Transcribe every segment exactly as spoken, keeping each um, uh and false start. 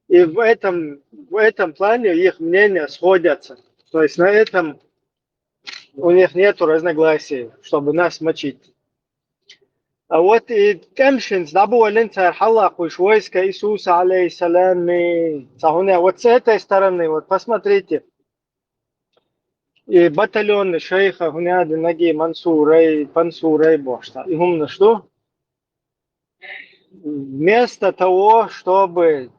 И в этом, в этом плане их мнения сходятся. То есть на этом у них нету разногласий, чтобы нас мочить. А вот и тӀемашца дӀаболабенна цар хьаллакхуш войска Иисуса, алейхиссалам, и ца хӀуна, вот с этой стороны, вот посмотрите, и батальоны шейха хӀуна да наги Мансурай, Пансурай бошта. И хӀуманаш ду. Вместо того, чтобы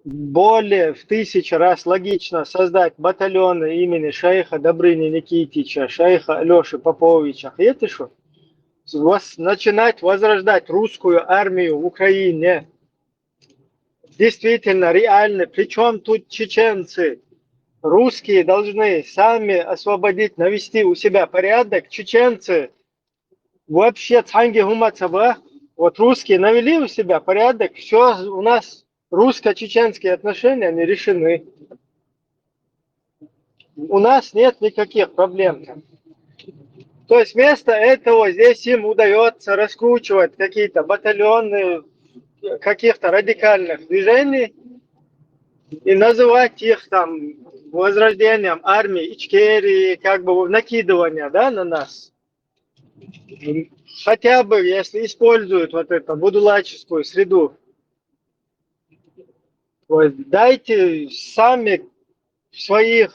более в тысячи раз логично создать батальоны имени шейха Добрыни Никитича, шейха Алёши Поповича, хеташ шу, воз-, начинать возрождать русскую армию в Украине. Действительно, реально. Причем тут чеченцы? Русские должны сами освободить, навести у себя порядок. Чеченцы вообще цхьанги хӀума ца ба. Вот русские навели у себя порядок, все, у нас русско-чеченские отношения, они решены. У нас нет никаких проблем там. То есть вместо этого здесь им удается раскручивать какие-то батальоны каких-то радикальных движений и называть их там возрождением армии Ичкерии, как бы накидывание, да, на нас. Хотя бы, если используют вот эту будулаческую среду, вот, дайте сами в своих,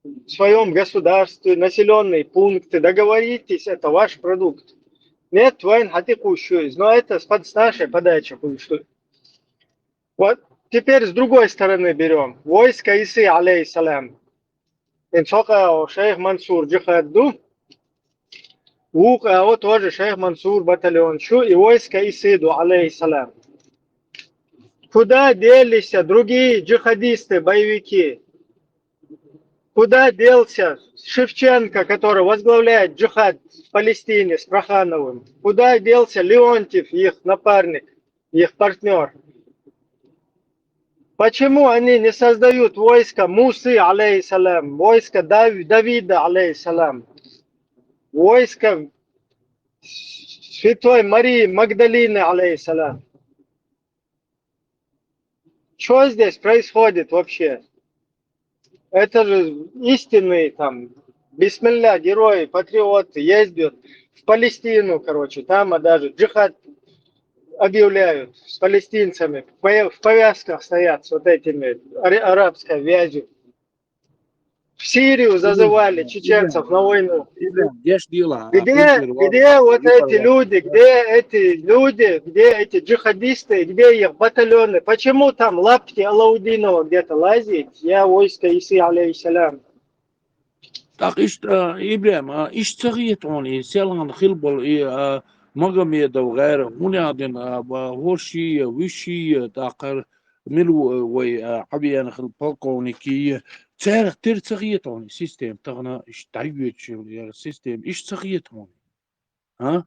в своем государстве населенные пункты, договоритесь, это ваш продукт. Нет, вайн хати кушуй, но это с, под, с нашей подачи кушуй. Вот теперь с другой стороны берем. Войско Исы, алейхиссалам. Ин цхьа кӀал шейх Мансур джихад ду. Вукху кӀал тоже шейх Мансур батальон шу и войско Исы ду, алейхиссалам. Куда делись другие джихадисты, боевики? Куда делся Шевченко, который возглавляет джихад в Палестине с Прохановым? Куда делся Леонтьев, их напарник, их партнер? Почему они не создают войско Мусы, алейхиссалам, войско Дав-, Давида, алейхиссалам, войско Святой Марии Магдалины, алейхиссалам? Что здесь происходит вообще? Это же истинные там, бисмилля, герои, патриоты ездят в Палестину, короче, там, а даже джихад объявляют с палестинцами, в повя-, в повязках стоят с вот этими аре-, арабской вязью. В Сирию зазывали чеченцев на войну. Где, где вот эти люди, где эти люди, где эти джихадисты, где их батальоны? Почему там лапти Алаудинова где-то лазит? Я войско Исы, алейхиссалам. Так, иштта, Ибрахим, а, иштта ца хета хьуна, и селхан хила болу, и, а, Магомедов гӀайра, хӀуна а дина, а, ба-, хӀорший, вуьший, тӀаккха мила ву-, вай, а, Ӏабиена хила полковникий, цаьрах тера ца хета хьуна и система тахана, иштта дӀайоьдуш йолу яра система, иштта ца хета хьуна? А?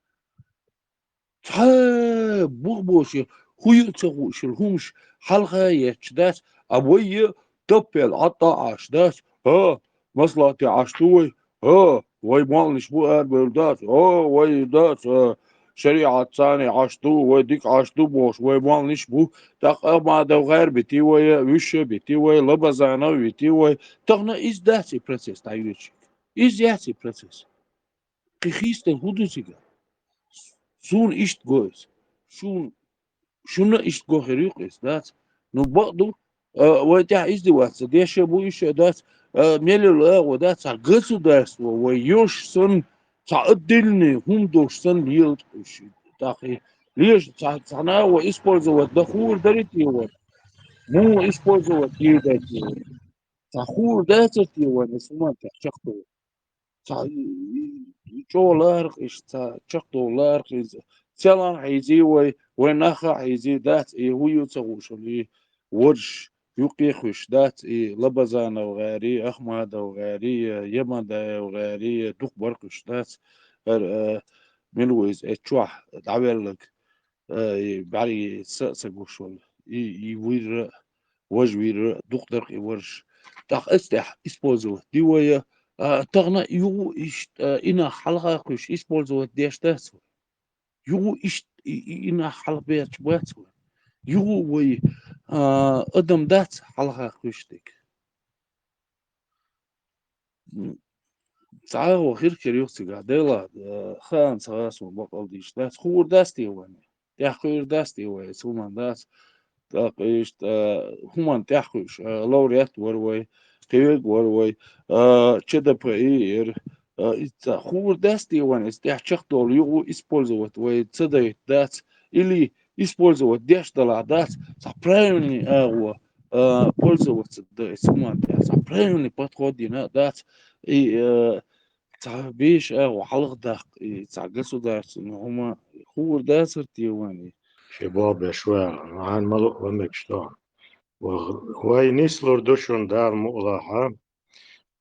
Цхьа бух боцуш, хӀун ю а ца хууш йолу хӀумаш хьалха а етташ дац, а вай а таппел Ӏад а Ӏаш дац, хӀа, маслахьате Ӏаш ду вай, хӀа, вай молланаш бу арабевлла дац, хӀа, вай дац, а, шариӀат царна Ӏаш ду, вай дика Ӏаш ду бохуш, вай молланаш бу, тӀаккха Ахмадов гӀайра бити вай, вуьшша бити вай, Лабазанов вити вай. Тахана иза дац и процесс дӀайоьдуш. Иза яц и процесс. Кхин хийцадала хӀун ду цигахь? Суна иштта го иза. Шуна, шуна иштта го хир ю-кх иза, дац? Ну, бакъ ду, а, вай тӀехь издеваться деш а бу уьш а, дац? А, мел йолу агӀо дац, цхьа государство вай йолуш санна, цхьа отдельный хӀума долуш санна лела уьш. ТӀаккха леш цхьа, цхьана а вай использовать дан хуур дарий те вай? Муха использовать дийр дай те вай? Цхьа хуур дацара те вайна иза хӀуманна тӀехь чекхдовла? Цхьа, и, и, и чӀогӀа ларах иштта, цхьа чекхдовла ларах иза. Селхана хьийзий вай, вай нах а хьийзий, дац, и хӀун ю ца хууш йолу, и варш юккъе а хуьйш, дац, и Лабазанов гӀайрий, Ахмадов гӀайрий, Ямадаев гӀайрий, дукха бара-кх уьш, дац, хӀара, а, мила ву иза, эцу чохь дӀавелларг, а, и бӀаьргий са а ца гуш волу, и, и вуьйра а, важа вуьйра а, дукха дара-кх и варш. ТӀаккха оцу тӀехь использовать ди вай, а, тахана юха иштта, а, и нах хьалха а кхуьйсуш использовать деш дац вай? Юха иштта и, и, и нах хьалха бетташ бац вай? Юха вай, А, адам дац хьалха кхуьйсург. М, цхьа а ваха хир-хир юха цигахь, Дела, э, хаан ца гӀасо бакъал дийш дац, хуур дац те вайна? ТӀаьхьакхуьур дац те вай, цу хӀуман дац? ТӀаккха иштта, э, хӀуман тӀаьхьакхуьуш, э, лауреат вара вай, кхевег вара вай, э, Ч Д П И яра, э, и ца хуур дац те вайна, иза тӀаьхьа чекхдолу юкъа использовать вай ца дайта дац, или использовать деш далахь дац, цхьа правильный агӀо, а, пользоваться дан, и цу хӀуманна тӀехь цхьа правильный подход йина а дац, и, а, цхьа беша агӀо хьалха даккха, и цхьа государственный хӀума хуур дацара те вайна? Шен болх беш ваьлла, хьан ма луъу ва мегаш тохьа. Ва-, вай нислур ду шуна Дала мукъалахь,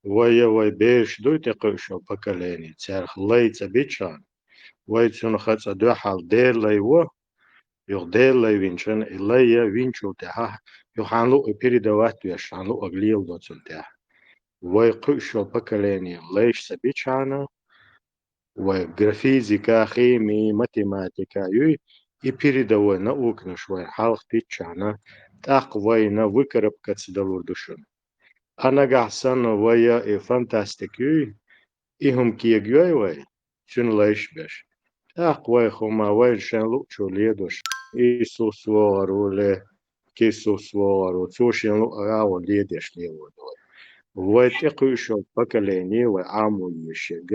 вай я вай бераш дуй тӀекхуьуш йолу поколение, царах лай ца бича, вай цунах цкъа дуьхьал Делан лай во, юха Делан лай винчун, и лай я винчул тӀаьхьа, юха хьан луъу и передавать веш, хьан луъург леладо цунна тӀехь. Вай кхуьуш йолу поколение лайш ца бичхьана, вай гра-, физика, хими, математика юй, и передовой науканаш вай хьалха тиччхьана, тӀаккха вайна выкарабкаться далур ду шуна. А нагахь санна вай я и фантастика юй, и хӀума кегайой вай, цуьнан лайш беш. ТӀаккха вай хӀума вайна шайн луъучо ледош, Иисус вогӀур ву ле, Кисус вогӀур ву, цо шен луъу агӀо ледеш лелор ду вай. Вай тӀекхуьуш йолу поколение вай Ӏамо езаш ерг,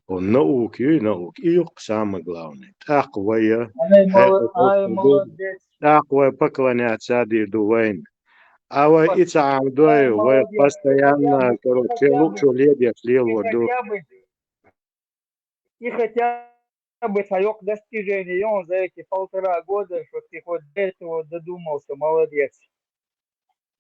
хӀо наука юй, наука, и ю-кх самое главное. ТӀаккха вай я, хьекъал ду, тӀаккха вай поклоняться дийр ду вайна. А вай и ца Ӏамадой, вай постоянно, короче, шен луъучо ледеш лелор ду. И хотя бы цхьа йоккха достижение йо хьуна за эти полтора года, что ты хоть до этого додумался, молодец.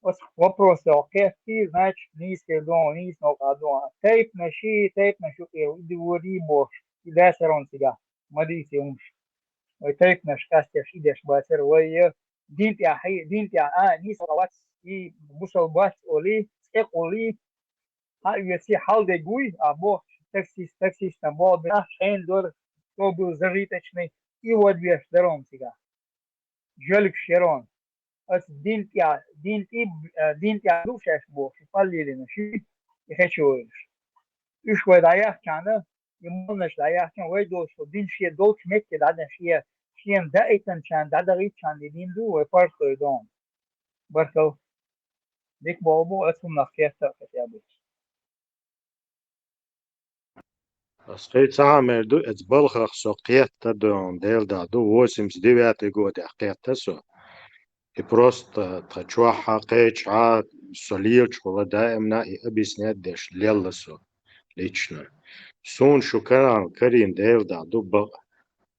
Оцу вопросо кхетти, значит, нийса хир ду хьуна, нийса новкъа ду хьуна. Тайпанаш, тайпанаш юкъера, и дивори бохуш, и дацара хьуна цигахь, ма дийци хӀумаш. Вай тайпанаш къаьстеш, и деш бацара вай, дин тӀехь, дин тӀехь, а, нийса вац, и бусалба вац олий, цӀе къулий, хьан оьций хьал дегуй, а бохуш, таксист, таксистан боху, бина, шайна дора, кто был зажиточный, и вад веш дара хьуна цигахь. Жальгаш яра хьуна. Аса дин тӀе, дин тӀе, э, дин тӀе ду шаьш бохуш, паллилина ши, и хечу вайнаш. Уьш вай дӀаяхчана, и молнаш дӀаяхчана, вай долуш, дин шен долчу метте дӀадина шен, шен даийтанчарна, дӀадахийтчарна и дин ду, вай паргӀатдойр ду хьуна. Баркалла. Дика боху бу, аса хӀуманах кхетта а хотя бы. Ас кхин цхьа а мер ду, эца балхах со кхетта а ду, Делан дуьхьа ду, восемьдесят девятый годехь кхетта со. И просто тхан чохь а, кхечахьа со лелачу хӀума даимна и объяснять деш лелла со лично. Суна шу карийна, карийна Делан дуьхьа ду бакъ.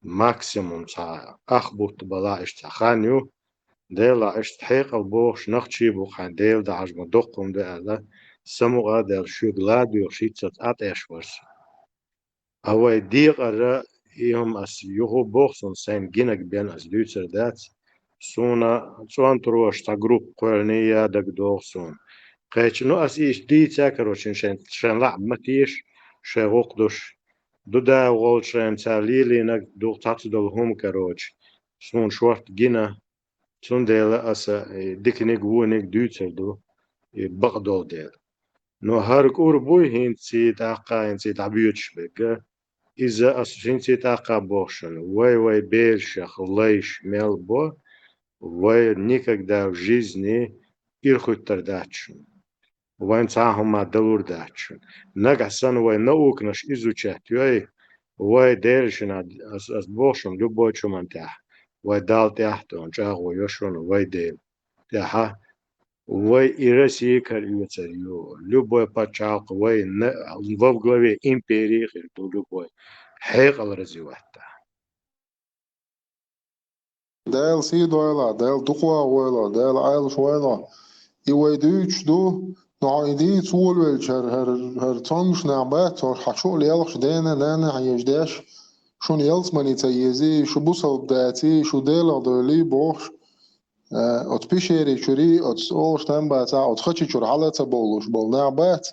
Максимум цхьа ах бутт балахь иштта цхьа хан ю, Делахь иштта хьекъал бохуш нах чу бу хьайн Дела дахьаш ма доккха хӀума ду аьлла, самукъа а даьлла, шуьга ладоьгӀуш хӀинццалц Ӏа тӀеш вара со. А вай декъара и хӀума ас юха боху суна, сайна гинарг бен ас дуьйцур дац. Суна цӀонтароша цхьа группа кхоьллиний а дагадогӀу суна. Кхеча, ну, ас иштта дийца, короче, шайн, шайн лаам ма теша, шайн гӀуллакх деш. Ду да гӀолчу шайна цара лелийнарг ду цхьацца долу хӀума, короче. Суна шорта гина, цундела аса и диканиг, вониг дуьйцур ду, и бакъдолу дела. Но хӀара кӀур буй хӀинций тӀаккха, хӀинций дӀабоьдуш берг. Иза аса хӀинций тӀаккха боху шуна, вай-вай берашах лайш мел бо, вай никогда в жизни ирхуьттур дац шуна. Вайн цхьа а хӀума далур дац шуна. Нагахь санна вай науканаш изучать йой, вай Делан шина, ас, ас боху шуна, любой чу хӀуманна тӀехь, вай Далла тӀехь а тӀехь чӀагӀо йо шуна, вай Дела тӀехь а, вай и Россия кара оьцур ю, любой пачхьалкх вай на-, во главе империи хир ду любой, хьекъал развивать дан. Дела сий дойла, Дела дукха войла, Дела Ӏалаш войла. И вай дуьйцуш ду, но хьо и дийца волавелча, хӀара, хӀара, хӀара цомгуш нах бац, хӀара хьан чу а лелхаш, дена, нана хьан езаш деш, шуна ялсамани ца езий, шу бусалба даций, шу Делах дойлий бохуш, э, оцу Пещери чурий, оцу олуш там бацахь, оцу хачи чуьра хьала а ца бовлуш болу нах бац.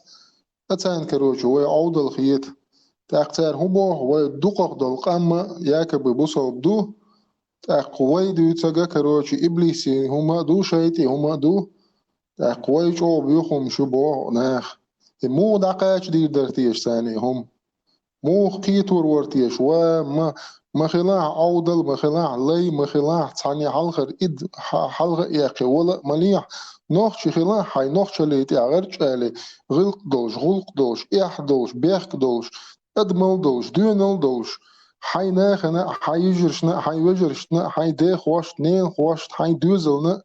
Ткъа царна, короче, вай Ӏовдал хета. ТӀаккха цара хӀун боху, вай дукхах долу къам якобы бусалба ду, ТӀаккха вай дуьйцага, короче, иблисе хӀума а ду, шайтӀе хӀума а ду. ТӀаккха вай чӀогӀа боьха хӀума шу боху нах. И муха дӀакхача дийр дара теша царна и хӀума? Муха кхетор вара теша? Ва ма, ма хилахь Ӏовдал, ма хилахь лай, ма хилахь цхьана хьалхара ид, хьа-, хьалха а эккхий, вала а ма лехьа, нохчи хилахь хьайн нохчаллин тӀехь гӀарчӀ али, гӀиллакх долуш, гӀуллакх долуш, эхь долуш, бехк долуш, адамал долуш, доьнал долуш, хьайн нахана а, хьайн йижаршна а, хьайн вежаршна а, хьайн дехошна, ненахошна, хьайн доьзална а,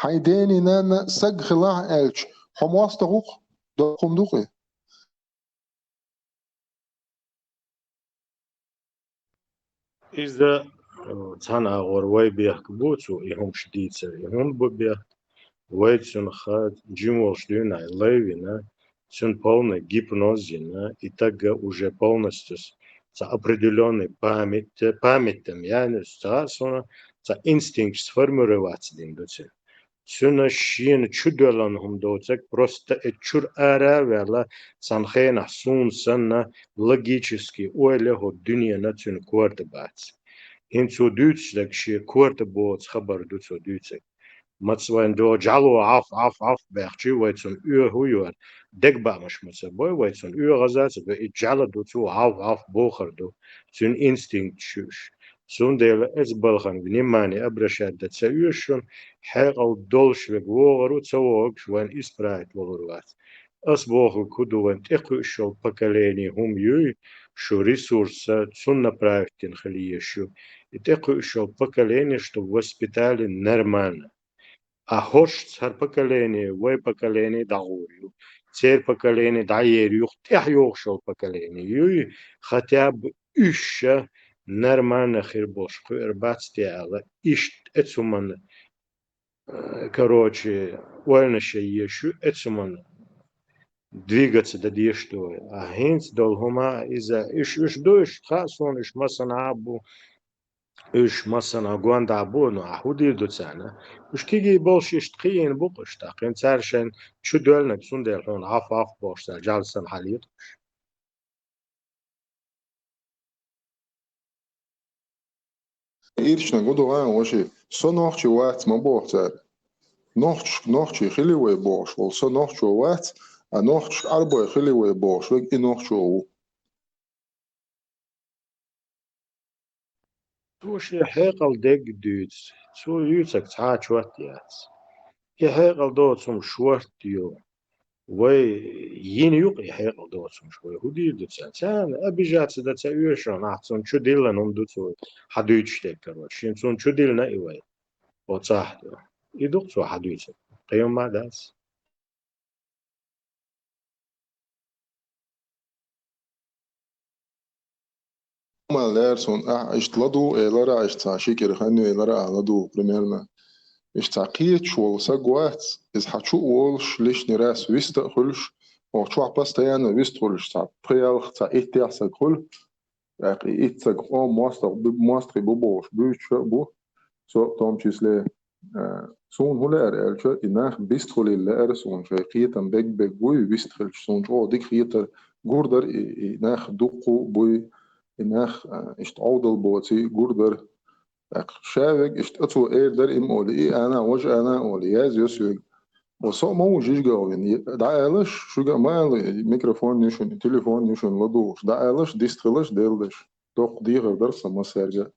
хьайн дена-нанна а саг хилахь аьлча, хьо мостагӀа ву-кх, доккха хӀума ду-кх и? Иза, э, цхьана агӀор вай бехк бу цо и хӀумаш дийцар. И хӀунда бу бехк? Вай цунна ха-, жима волуш дуьйна лай вина, цуьнан полный гипноз йина, и тагга уже полностью с-, цхьа определённый память, память там, яьннаш ца хаьа суна, цхьа инстинкт сформироваться дина ду цуьнан. Цуьнан шена чу доьллина хӀума доцург, просто и чуьра ара а ваьлла, цхьана хенахь суна санна, логически ойла хӀу дуьненан цуьнан корта бац. ХӀинца цо дуьйцуш дерг шен корта боцу хабар ду цо дуьйцург. Маца вайн догӀу жӀало Ӏаф, Ӏаф, Ӏаф баьхчи, вай цунна оьгӀаз ю йора. Дегабаамаш маца бой, вай цунна оьгӀаз а ца бой, и жӀало ду цо Ӏаф, Ӏаф бохур ду. Цуьнан инстинкт шу уьш. Цундела эца балхана внимание обращать дан ца оьшу шуна, хьекъал долуш верг вогӀур ву, ца вогӀург вайна исправить волур вац. Ас бохург хӀун ду, вайн тӀекхуьуш йолу поколение хӀума юй, шу ресурс а цунна направить дина хила езаш ю. И тӀекхуьуш йолу поколение, чтобы воспитали нормально. А хӀорш цхьара поколение, вай поколение дӀагӀур ю. Церан поколение дӀаер ю, тӀехь йогӀуш йолу поколение юй, хотя бы уьш ша нормально хир болуш кхуьур бац те аьлла, иштта эцу хӀуманна, э, короче, ойланаш ян езаш ю, эцу хӀуманна двигаться дан дезаш ду вай. А хӀинца долу хӀума иза, уьш, уьш ду, уьш хаьа суна, уьш массанхьа а бу, уьш массанхьа гондахь бу, ну, ахьа хӀун дийр ду царна? Уьш кегий болуш иштта кхиийна бу-кх уьш, тӀаккха хӀинца цара шайна чу доьллинарг, цундела хьуна Ӏаф-Ӏаф бохуш цара жӀаьла санна хьалеташ. Ирчнаг гу ду гӀан, ваши, со нохчи вац ма боху цара. Нохчашка нохчи хили вай бохуш волу со нохчо вац, а нохчашка Ӏарбой хили вай бохуш верг и нохчо ву. Цо шен хьекъал дегга дуьйцу, цо юьйцург цхьа а чот яц. И хьекъал доцу хӀума шорта ю. Вай йина ю-кх и хьекъал доцу хӀумаш, вай хӀун дийр ду царна? Царна обижаться дан ца оьшу, нах цунна чу диллина хӀума ду цо хьан дуьйцуш дерг, короче. Шен цунна чу диллина и вай. Оцахь ду. И ду-кх цо хьан дуьйцург. Кхин хӀума а дац. Ма лаьара суна, ахь иштта ладугӀу элира, иштта цхьа ши кӀира хан ю элира ахь ладугӀу, примерно. Иштта цхьа кхеташ волу саг вац, иза хьан чу а волуш, лишний раз вист а хуьлуш, оха чохь постоянно вист хуьлуш, цхьа пхи-ялх, цхьа иттех саг хуьлу, тӀаккха и итт саг къоман мостагӀ бу-, мостагӀий бу бохуш, буьйцуш а бу, со в том числе. Э, суна хӀун лаьара аьлча, и нах бист хуьлийла лаьара суна, шайн кхетам бег-бег буй, вист хилча, суна чӀогӀа дика хетара, гур дара и, и нах дуккха а буй, и нах, э, иштта Ӏовдал боций, гур дара. ТӀаккха ша верг иштта цо эр дара и ма олий, и ана, важа ана а олий, язйо соьга. Ва со а ма ву жижигал вина, дӀаалаш, шуьга а ма ала, микрофон ю шуна, телефон ю шуна ладугӀуш, дӀаалаш, дистхилаш, делдаш. Доккха дехар дара сан массаьрга.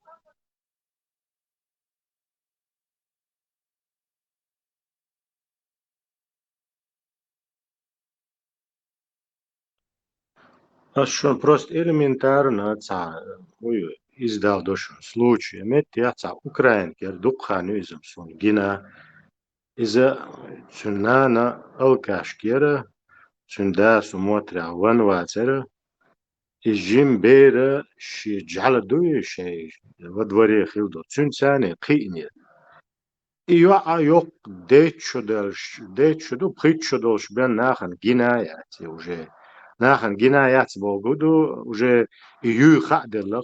Ас шуна просто элементарно цхьа, ой, иза дала до шуна случай. Меттехь цхьа украинка яра, дукха хан ю иза суна гина. Иза цуьнан нана алкашка яра, цуьнан да цу моттарехь ван вацара. И жима бер шен жӀаьла дуй шайн во дворе хилла долу. Цуьнан царна кхиънера. И йоӀ а йоккха дейтта шо долуш, дейтта шо ду, пхийтта шо долуш бен нахана гина яц и уже. Нахана гина яц боху ду, уже и юй хаа делла.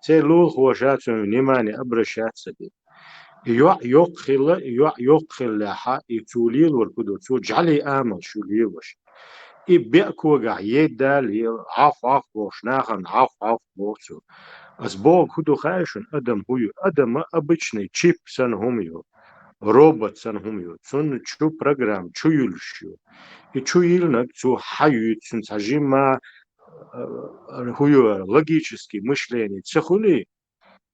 Церан лулахоша цуьнан внимание обращать ца дина. И йоӀ йоккха хилла, и йоӀ йоккха хиллехьа, и цо лелорг хӀун ду, цо жӀаьлин амал шу лелош. И беа когахь едда лела, Ӏаф-Ӏаф бохуш, нахана Ӏаф-Ӏаф боху цо. Ас боху хӀун ду хаьий шуна, адам хӀун ю? Адам обычный чип санна хӀума ю, робот санна хӀума ю. Цунна чу программа чу юьллуш ю. И чу йиллинарг цо хьаюьйцу, цуьнан цхьа жимма, э, хӀун ю, логический мышление ца хуьлий,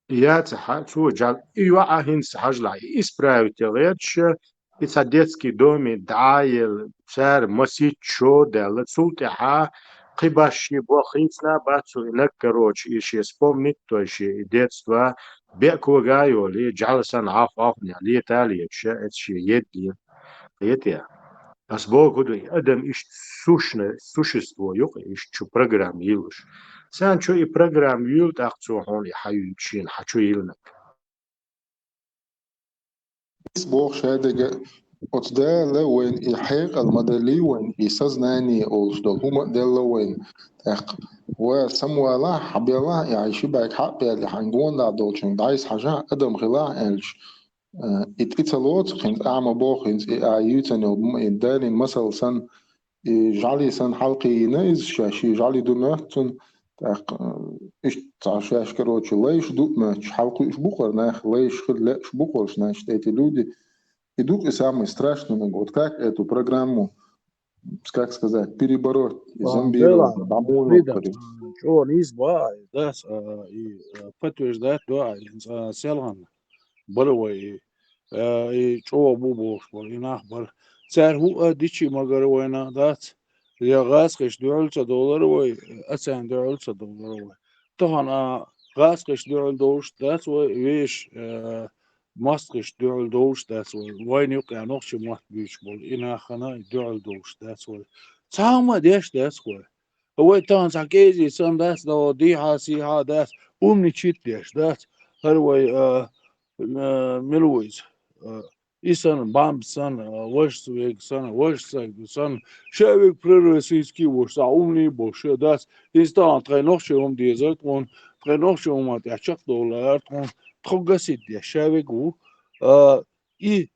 я ца хьа-, цо жал-, и йоӀа хӀинца хьажлахь, и исправить ян гӀерташ, и цхьа детский доме дӀа а елла, цара масийтта шо а даьлла, цул тӀаьхьа кхин башхе бох хийцина а бац цо, и наг, короче, и шен вспомнить, то есть шен и детство, бекъ вага а йолий, жӀаьла санна хьох-хьох лета а леташ, эца шен едда. Кхетий? Ас боху хӀун ду, и адам иштта сущное, существо ю-кх, иштта чу программа йиллуш. Царна чу и программа юьллу, тӀаккха цо хьуна и хьаюьйцу, шена хьа чу йиллинарг. Иза боху шадерг а, оцу Дала вайна и хьекъал ма деллий вайна, и сознание олуш долу хӀума а делла вайна. ТӀаккха ва самавалахь, хьабелахь, и хьайн ши бӀаьрг хьа а баьлла, хьайн гонаха долчуьнга дӀасахьажахь, адам хилахь аьлча, э, и тӀе ца лоцу, хӀинца ахьа ма боху, хӀинца и ахьа юьйцина йолу, м-, и Далин масал санна, и жӀаьла санна хьалакхийна иза ша, шен жӀаьла ду моьтту цунна, тӀаккха, э, иштта цхьа шаьш, короче, лайш ду моьттуш, хьалакхуьуш бу-кх хӀара нах, лайш хила лаьаш бу-кх хӀорш, значит, эти люди, и ду-кх и самый страшный наг. Вот как эту программу, как сказать, перебороть, и зомбирование, дӀаболо хӀара. ЧӀогӀа нийса боху, дац, а, и, а, подтверждать до, а, селхана бара вай и, а, и чӀогӀа бу бохуш болу, и нах бара. Цара хӀуъа дичи ма гара вайна, дац. Я гӀазкхишна дуьхьал ца довлара вай, а царна дуьхьал ца довлара вай. Тахана, а, гӀазкхишна дуьхьал довлуш дац вай, вешан, а, мостагӀашна дуьхьал довлуш дац вай. Вайна юкъахь нохчийн мотт буьйцуш болу и нах хьуна дуьхьал довлуш дац вай. Цхьа хӀума деш дац вай. Вай тахана цхьа кӀезиг санна дац, дӀа дийхьа-сийхьа дац, умничать деш дац. ХӀара вай, а, а, мила ву иза? А, и санна, бамба санна, а, важа ца верг санна, важа ца верг санна, ша верг пророссийский ву, ша умный бу, ша дац. Иза тахана тхайн нохчийн хӀума дезара тхуна, тхайн нохчийн хӀуманна тӀехь чекхдовла лаьара тхуна, тхо гасить деш ша верг ву. А, и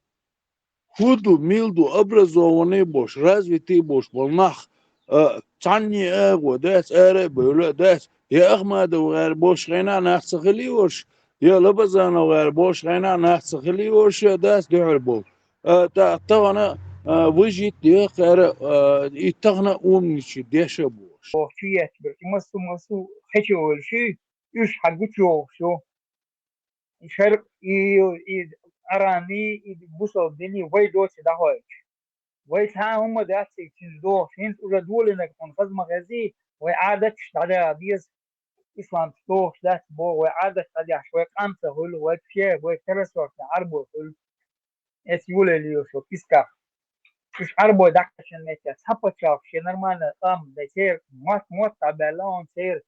хӀун ду, мила ду, образованный болуш, развитый болуш болу нах, а, цхьанне а агӀо дац, ара а бевлла а дац, я Ахмадов гӀара болуш хенахь нах ца хилий уьш, я Лабазанов гӀара болуш хенахь нах ца хилий уьш, я дац дуьхьал болу. А, та-, тахана, а, выжить дехара, а, и тахана умничать деш а болуш. Ох, чу еттаберг, массо-массо хечо волуш, уьш хьан гучу йогӀуш ю. И шаркъ, и, и арани, и бусалба дини вай доций дӀахьойтуш. Вай цхьа а хӀума дац цига цуьнца догӀуш, хӀинца уже долийнарг хьуна хаза ма хезий, вай Ӏадаташ дӀадаха деза, исламца догӀуш дац боху, вай Ӏадаташ дӀадехьаш, вай къам ца хуьлу, вай пхе, вай второсортный Ӏарбой хуьлу. Эца юлелийо шо кисках. Уьш Ӏарбой дӀакхаьчна меттехь, цхьа пачхьалкх шен нормальный къам дай церан, мотт-мотт дӀабаьлла хьуна церан,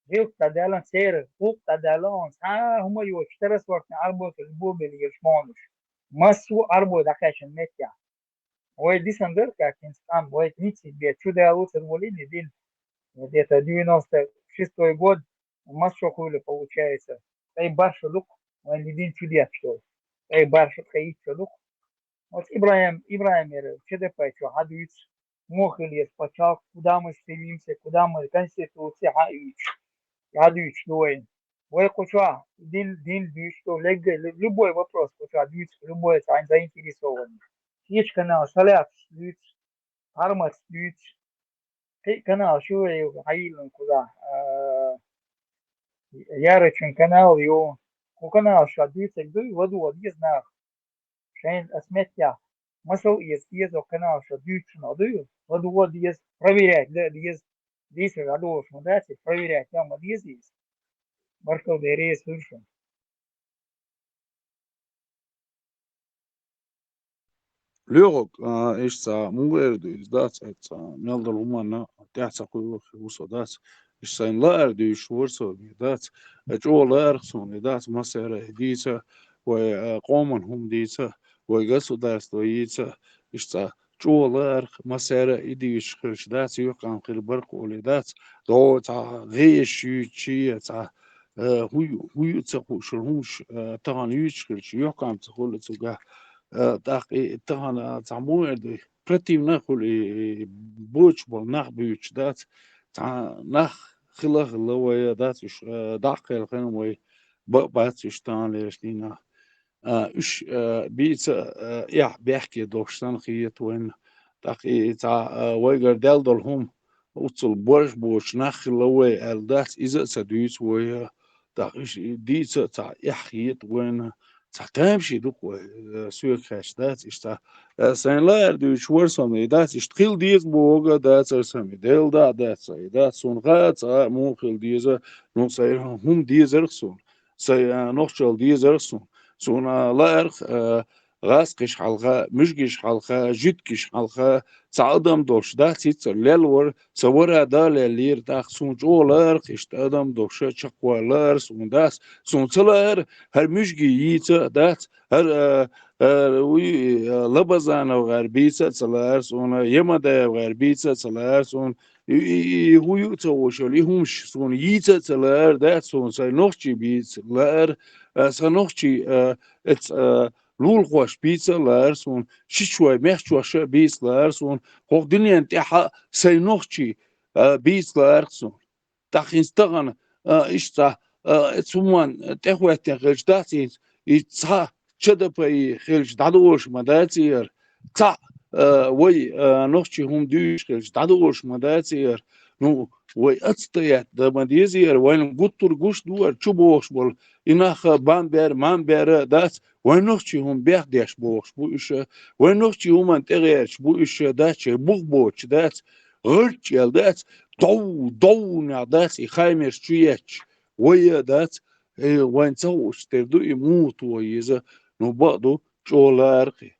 гӀиллакх дӀадаьлла церан, гӀуллакх дӀадаьлла хьуна, цхьа а хӀума йоцуш, второсортный Ӏарбой хуьлу, бобелла езаш ма хьуна уьш. Массо а Ӏарбой дӀакхаьчна меттехь. Вай дисина дара, как хӀинца къам, вай тридцать лет чу далуцар волийна дин. Где-то девяносто шестой год, масса шо хуьлу, получается. Ткъе барх шо ду-кх вайн дин чу детташ долу. Ткъе барх шо, ткъе итт шо ду-кх. Оцу ИбрахӀим, ИбрахӀимера ЧДП чохь хьан дуьйцу, муха хила еза пачхьалкх, куда мы стремимся, куда мы, конституция хьан а юьйцуш, хьан дуьйцуш ду вайна. Вай кху чохь дин, дин дуьйцуш ду, леггай, лю-, любой вопрос кху чохь дуьйцуш, любой цхьа заинтересованный. Кхечу каналаш салафаш дуьйцуш, Ӏарматаш дуьйцуш. Кхин а каналаш ю вай хьайиллина кхузахь, а, Ярычун канал ю. Кху каналаш ша дуьйцург дуй, ладогӀа деза нах. Шайна ас меттехь, масал эца деза, канал ша дуьйцучунах дуй, ладогӀа деза, проверять дан а деза. Дийцар дӀадолуш ма дац, проверять дан ма деза иза. Баркалла, Дела реза хуьлда шуна. Лоьхург, а, иштта цхьа мугӀера ду иза, дац, а, цхьа мел долу хӀуманна тӀаьхьа ца кхуьур хир ву со, дац. Иштта сайна лаар дуьйцуш вара со, дац. А, чӀогӀа лаарх суна, дац, массара а дийца, вай, а, къоман хӀума дийца, вай государство йийца, иштта цхьа чӀогӀа лаарх, массара а и дуьйцуш хилча, дац, юьхькӀам хир бара-кх олий, дац. ДогӀу цхьа гӀешаш юьйцучий, цхьа, а, хӀу ю, хӀу ю ца хуушура хӀумаш, а, тахана юьйцуш хилча, юьхькӀам ца хуьлу цуьнгахь. А, тӀаккха и тахана цхьа муха эр ду, противна хуьлу и, и бочу болу нах буьйцуш, дац. Цхьа нах хила, хила вай, дац уж, э, дӀакхелхина вай, ба-, бац уж таханлерча дийнахьа. А, уж, э, бийца, э, эхь бехке долуш санна хета вайна. ТӀаккха и цхьа, э, вайгара даьлла долу хӀума, уццул борш боцуш нах хила вай аьлла дац, иза а ца дуьйцу вай, э, тӀаккха уж дийца а цхьа эхь хета вайна, цхьа тамашийна ду-кх вай, э, соьга хаьттича дац, иштта, э, сайн лаьара дуьйцуш вара со, и дац, иштта хила деза бохург а дацара сан, и Делан даа дац, и дац, суна хаьа цкъа а муха хила деза, ну, сайн хӀума дезарх суна, сайн, э, нохчалла дезарх суна, суна лаарх, э, гӀазкхиш хьалха, муьжгиш хьалха, жуьгтигаш хьалха, цхьа адам долуш дац, хӀинццалц лелла вара, сан вара а да леллера, тӀаккха суна чӀогӀа лаарх иштта адам долуш, чекхвала лаара суна дац, суна ца лаара, хӀара муьжги йийца а дац, хӀара, а, а, уй, а, Лабазанов гӀар бийца а ца лаара суна, Ямадаев гӀар бийца а ца лаара суна, и, и, и, и хӀу ю а ца вошалла, и хӀумаш суна йийца а ца лаара дац, суна сайн нохчий бийца лаара, а, сан нохчий, а, эц, а, лулахош бийца а лаара суна, шичой, мехчоша а бийца лаара суна, хӀокху дуьненна тӀехь а сайн нохчий, а, бийца лаарх суна. ТӀаккха хӀинца тахана, а, иштта, а, цу хӀуманна тӀехӀоьттина хилча дац хӀинца, и цхьа ЧДПИ хилча дӀадолуш ма дац и яра, цхьаъ, а, вай, а, нохчий хӀума дуьйцуш хилча дӀадолуш ма дац и яра. Ну, вай ацтаятта дан ма деза яра, вайна гуттар а гуш ду вара чубохуш болу, и нах бан бер, ман бер а дац, вайн нохчий хӀума бехдеш бохуш бу уьш, вайн нохчий хӀуманна тӀегӀерташ бу уьш, дац, шайн бух боцуш дац, гӀиртчӀел дац, дов, довнехь дац, и хаймерш чу етташ, вай а дац, э, вайн ца хууш тера ду, и муха тоха еза, ну, бакъ ду, чӀогӀа лаарх и.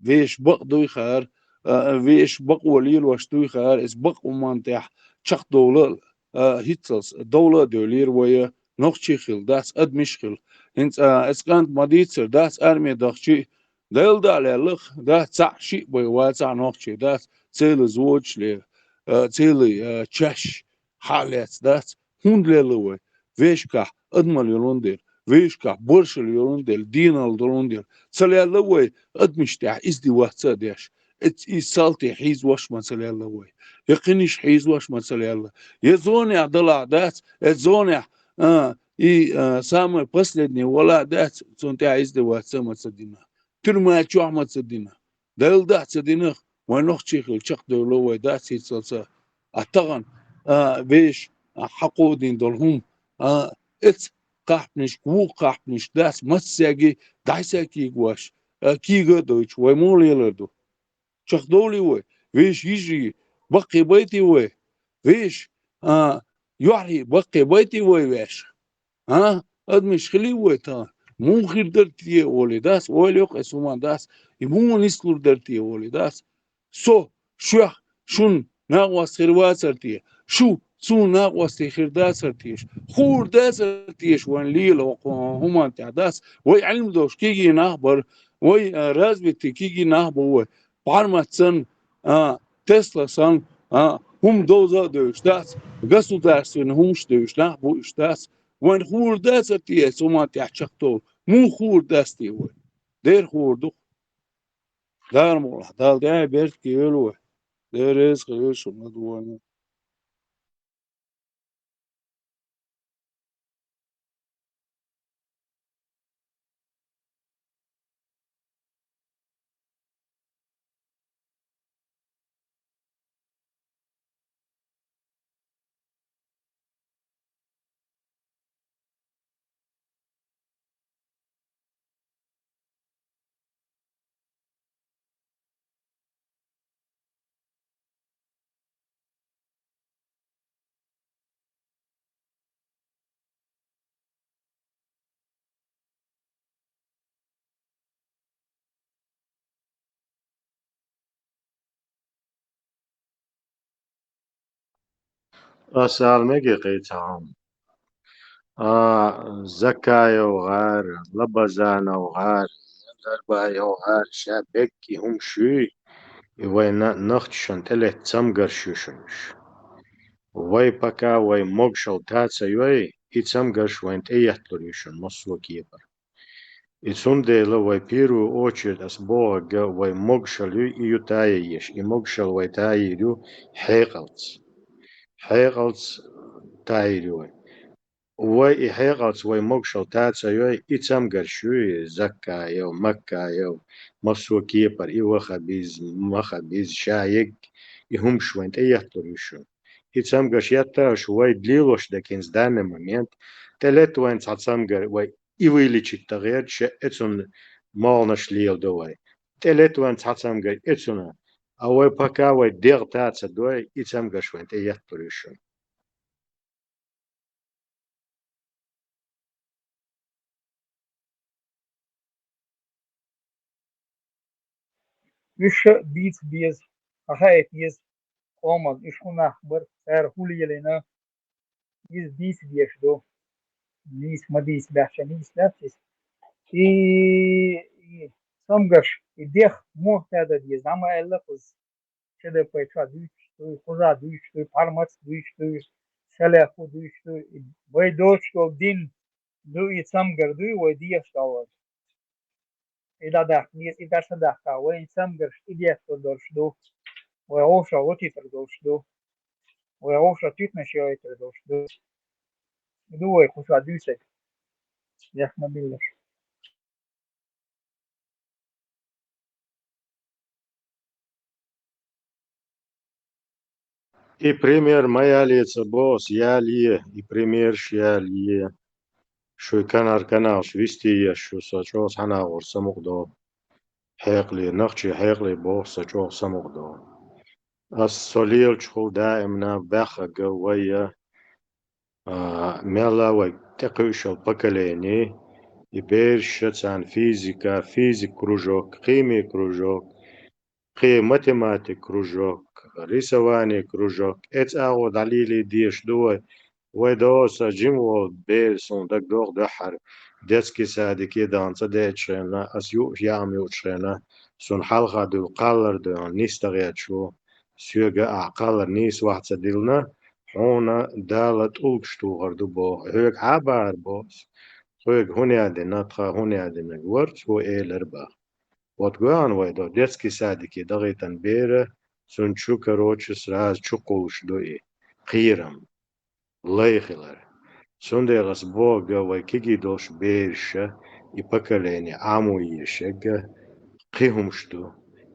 Вешан бакъ дуй хаар, а, вешан бакъо лелош дуй хаар, иза бакъ хӀуманна тӀехь чекхдовла а, а, хӀинццалц довла а девлира вай, нохчий хилла дац, адамаш хилла. ХӀинца, а, иза кӀант ма дийццара дац, арме дахчий, Делан даа леллах, дац, цхьаъ шиъ бай вацахь нохчий дац, целый взводаш ле, а, целый, а, часть хьа а лаьцна дац, хӀунда лелла вай? Вешкахь адамалла йолун дела, вешкахь боршалла йолун дела, дийналла долун дела, ца лелла вай адамаш тӀехь издеваться а деш. Эц-, и салти хьийзош ма ца лелла вай. Я кхиниш хьийзош ма ца лелла. Я зонехь далахь дац, эц зонехь, а, и, а, самый последний валахь дац, цунна тӀехь издеваться а ма ца дина. Тюрьма чохь ма ца дина. Делла даа ца динах, вайн нохчий хилла чекхдевлла вай дац хӀинццалц а. А тахана, а, вешан, а, хьакховдийна долу хӀума, а, эц кхахьпанаш, вукху кхахьпанаш дац, массаьрга дӀасакхийгош, а, кийга а дойтуш, вай муха лелар ду? Чекхдовлий вай, вешан йижарий баккхий байтий вай, вешан, а, йоьхьарий баккхий байтий вай вешан? А? Адамаш хилий вай тахана? Муха хир дара те олий дац, ойла йоккхуш хӀуманна дац, и муха нислур дара те олий дац. Со шуьх, шуна накъост хир вацара те? Шу суна накъостий хир дацара теша? Хуур дацара теша вайн лела хӀокху хӀуманна тӀехь дац? Вай Ӏилма долуш кегий нах бара, вай, а, развитый кегий нах бу вай. БӀаьрмат санна, а, Тесла санна, а, хӀума довза а девзаш дац, государственный хӀумаш девзаш нах бу уьш дац. Вайн хуур дацара те эцу хӀуманна тӀехь чекхдовла? Муха хуур дац те вай? Дера хуур ду-кх. Дала мукъ лахь, Дала тӀаьхье беркате йойла вай. Дела реза хуьлийла шуна, ладугӀу вайна. Ассаламу алейкум, кхетам. А, Закаев гӀар, Лабазанов гӀар, Зарбаев гӀар, ша бегги хӀума шуьй, и вайна нахчашан тӀелетта цамгарш ю шуна уьш. Вай пока вай могушалла та ца йой, и цамгарш вайна тӀеетталур ю шуна массо а кепара. И цундела вай первую очередь ас бохург вай могушалла ю, и ю тае еш, и могушалла вай тае йийр ю хьекъалца. Хьекъалца таӀийр ю вай. Вай и хьекъалца вай могушалла тацайой, и цамгарш юй, Заккаев, Маккаев, массо а кепара, и Вахабизм, Махабизм, ша егг, и хӀумаш вайн тӀе етталур ю шуна. И цамгарш етташ вай лелош дерг хӀинца данный момент, тӀелетта вайн цхьа цамгар вай и вывеличить дагӀерча, эцун молханаш леладу вай. ТӀелетта вайн цхьа цамгар эцуна, а вай пока вай дегӀ тацадой, и цамгарш вайн тӀе етталур ю шуна. Уьш а дийца беза, хьахаийта еза къоман, уьш хӀун нах бара, цара хӀун лелийна, иза дийца дезаш ду. Нийса ма дийца баьхча, нийса дац иза. И, и цамгарш, и дегӀ муха тада деза, дӀа ма аьлла кхуза. Ш Д П чохь дуьйцуш дуй, кхузахь дуьйцуш дуй, Пармац дуьйцуш дуй, Салеху дуьйцуш дуй. Вай доцуш долу дин ду и цамгар дуй, вай дехаш долу. И дӀадаккха деза, и дӀа ца даккха, вайн цамгарш и детталур долуш ду, вай вовшах гӀотитар долуш ду, вай вовшах туьтанаш йойтар долуш ду. И ду вай кхузахь дуьйцург. Яхна биллаш. И пример ма яле ца боху ас, яле, и примерш яле. Шуй канар каналш вистий еш шу, со чӀогӀа цхьана агӀор самукъадо. Хьекъале, нохчий хьекъале боху, со чӀогӀа самукъадо. Ас со лелачухула даимна баьххарг вай я, а, мелла вай тӀекхуьуш йолу поколение, и бераш царна физика, физик кружок, хими кружок, кхин математик кружок, рисование кружок, эцу агӀор дӀалелий дезаш ду вай. Вай доса жима волу бер суна дагадогӀу дуьххьара, детский садике дахана ца деачу хенахь, ас юуш яам юучу хенахь, суна хьалха дуьллу кхаллар дуьйна нисдахьечу. Соьга ахь кхаллар нийса вахь ца диллина, хьуна Дала тӀулгаш тухур ду боху. Хьоьга хьа а бахара боху ас. Тхоьга хӀун яздина, тхан хӀун яздинарг вара, цо элира боху. Вот гоьгӀан вай до, детский садике дахийтина бер, цунна чу, короче, сразу чу кхуллуш ду и кхерам, лай хилар. Цундела ас боху, вай кегий долуш бераша, и поколение Ӏамо езаш ерг кхин хӀумаш ду.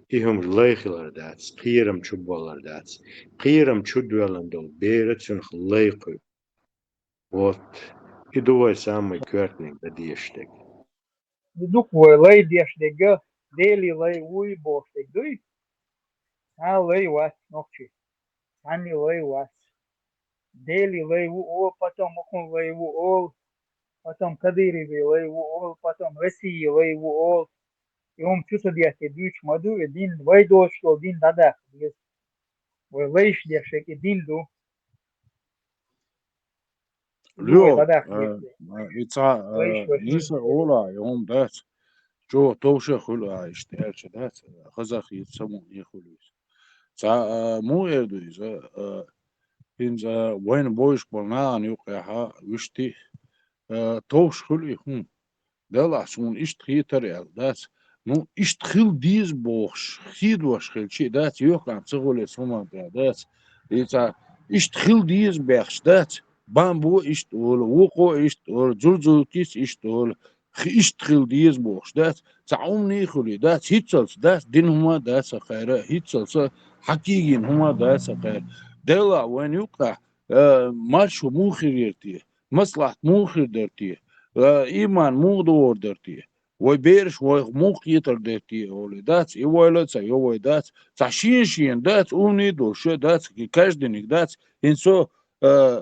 И хӀумаш лай хилар дац, кхерам чу боллар дац. Кхерам чу доьллина долу бер цуьнах лай кхуьу. Вот. И ду вай самый коьртаниг дан дезаш дерг. И ду-кх вай лай деш дерг, Делий лай вуй бохуш дерг дуй? Цхьа а лай вац нохчий. Цхьанний лай вац. Делий лай ву олу, потом укхун лай ву олу, потом Кадыровий лай ву олу, потом России лай ву олу. И хӀума чу ца деттий дуьйцуш ма ду, и дин, вай доцуш долу дин дӀадаккха деза. Вай лайш деш дерг и дин ду. Лё, вай дӀадаккха а, деза. А, и цхьа, а, лайш вай нийса хӀума олу, и хӀума дац. Чо товша хуьлу а, иштта аьлча дац, хазахийта самукъане хуьлу иза. Цхьа, а, муха эр ду иза, а, хӀинца вайна бовзуш болу нахана юкъехьа вуьшти, а, товш хуьлу и хӀума. Делахь суна иштта хийтара аьлла дац. Ну, иштта хила деза бохуш, хийдош хилчи дац, йохкам ца хуьлу эца хӀума бен дац. И цхьа иштта хила деза бехаш дац. Бамбо иштта олу, вукхо иштта олу, Дзурдзулкис иштта олу. Хи-, иштта хила деза бохуш дац. Цхьа умний хуьлий дац, хӀинццалц дац, дина хӀума дац сан кхайра, хӀинццалц хьакийгина хӀума дац сан кхайра. Делахь вайна юккъехь, э, маршо муха хир яра те? Маслахьат муха хир дара те? Э, ийман муха догӀур дара те? Вай бераш вайх муха кхетар дара те олий дац, и вайла а ца йо вай дац. Цхьа шен-шена дац, умний долуш дац, каждыник дац. ХӀинца со, э,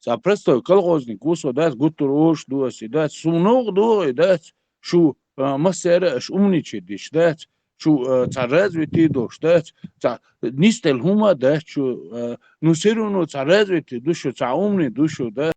цхьа простой колхозник ву со дац, гуттар а олуш ду ас и дац. Суна новкъа догӀу и дац, шу, э, массара а аша умничать деш дац, шу, э, цхьа развитый долуш дац, цхьа нисделла хӀума а дац шу, э, ну, всё равно цхьа развитый ду шу, цхьа умный ду шу дац.